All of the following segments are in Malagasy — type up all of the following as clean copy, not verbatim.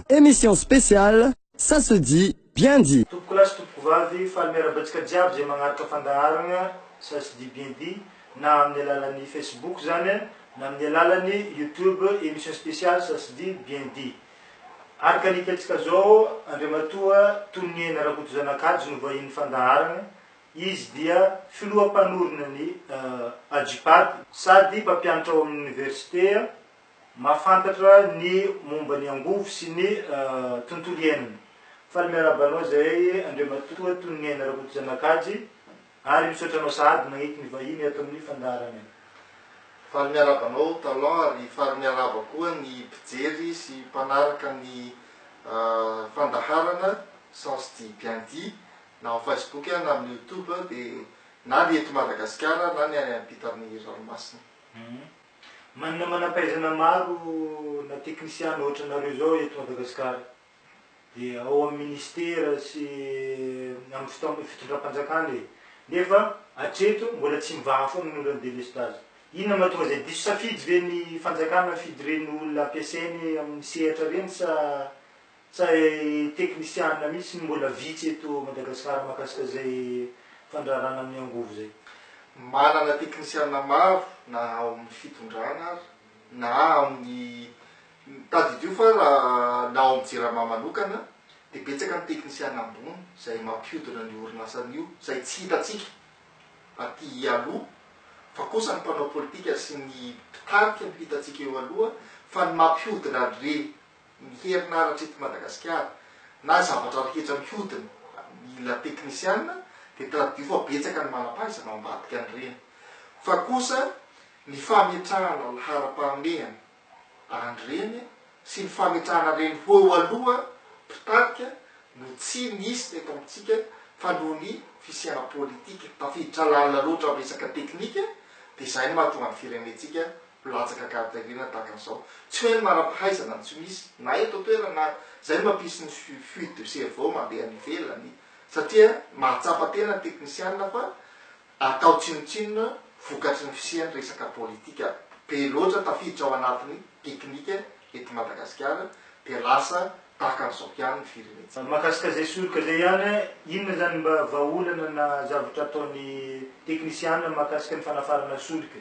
Émission spéciale, ça se dit, bien dit. Tompokolahy sy tompokovavy, faly miarahaba antsika jiaby izay magnaraka fandaharagna Ça se dit bien dit na amin'ny alalan'ny Facebook zany na amin'ny alalan'ny YouTube émission spéciale Ça se dit bien dit. Araka ny hitantsika zao, Andriamatoa Toniaina Rakotozanakajy no vahin'ny fandaharagna, izy dia filoha mpanorina ny AJPAD sady mpampianatra ao amin'ny oniversite mahafantatra ny momba ny angovo sy ny tontolo iainana. Faly miarahaba anao izahay Andriamatoa Toniaina Rakotozanakajy ary misaotra anao sahady nagneky ny vahiny ato amin'ny fandaharanay. Faly miarahaba anao Talon ary faly miarahaba koa ny mpijery sy mpanaraka ny fandaharana Ça se dit bien dit na ao Facebook na amin'ny YouTube dia na ny eto Madagasikara na ny any ampitan'ny ranomasina. Manana manampahaizana maro na teknisiana ohatranareo izao eto Madagasikara. Dia ao amin'ny ministera sy amin'ny fitondram-panjakana e! Nefa hatreto mbola tsy mivaha foana ny olan'ny delestazy. Inona mahatonga izay? Diso safidy ve ny fanjakana mifidy ireny olona ampiasainy amin'ny sehatra ireny sa sa teknisianina mihitsy no mbola vitsy eto Madagasikara mahakasika izay fandraharahana amin'ny angovo izay? Manana teknisianina maro na ao amin'ny fitondrana ary na amin'ny Tadidio fa raha na ao amin'ny Jirama manokana dia betsaka ny teknisiana ambony izay mampihodina an'io orinasany io izay tsy hitantsika aty aloha fa kosa ny mpanao politika sy ny mpitarika no hitantsika eo aloha fa ny mampihodina an'ireny ny herinaratra eto Madagasikara na zavatra rehetra mihodina mila teknisiana dia tadidio fa betsaka ny manam-pahaizana ao ambadika an'ireny fa kosa ny fametrahana laharam-pahamehana an'ireny sy ny fametrahana ireny ho eo aloha mpitarika no tsy nisy teto amintsika fa noho ny fisiana politika tafiditra lalina loatra amin'ny resaka teknika dia izay no mahatonga ny firenentsika ho latsaka an-katerena tahaka an'izao. Tsy hoe ny manam-pahaizana no tsy misy na eto an-toerana na izay no mampisy ny fuite de cerveau mandeha any ivelany satria mahatsapa tena ny teknisianina fa Atao tsinontsinona vokatry ny fisian'ny resaka politika be loatra tafiditra ao anatin'ny teknika eto Madagasikara dia lasa tahaka an'izao ihany ny firenentsika. Mahakasika izay soroka izay ihany, inona izany mba vahaolana na zavatra ataon'ny teknisiana mahakasika ny fanafarana solika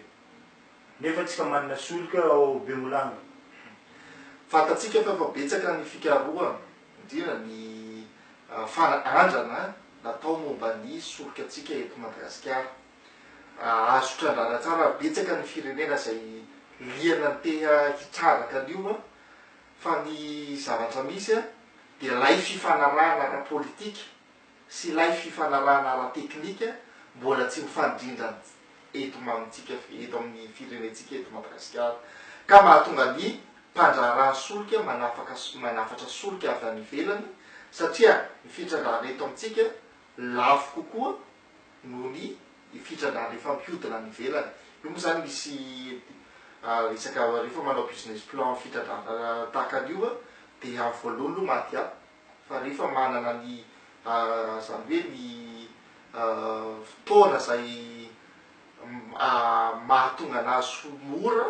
nefa tsika manana solika ao Bemolanga? Fantatsika fa efa betsaka ny fikarohana, indrindra ny fana andrana natao momba ny solika antsika eto Madagasikara. Azo trandrahana tsara ary betsaka ny firenena izay liana ny te hitrandraka an'io fa ny zavatra misy dia ilay fifanarahana ara-politika sy ilay fifanarahana ara-teknika mbola tsy mifanindrindra eto amintsika eto amin'ny firenentsika eto Madagasikara ka mahatonga ny mpandraharaha solika manafaka manafatra solika avy any ivelany satria ny fitrandrahana eto amintsika lafo kokoa noho ny fitrandrahana efa mihodina any ivelany. Io moa izany misy resaka rehefa manao business plan fitrandrahana tahaka an'io dia amin'ny voalohany aloha maty ato fa rehefa manana ny izany hoe ny fotoana izay mahatonga anazy ho mora.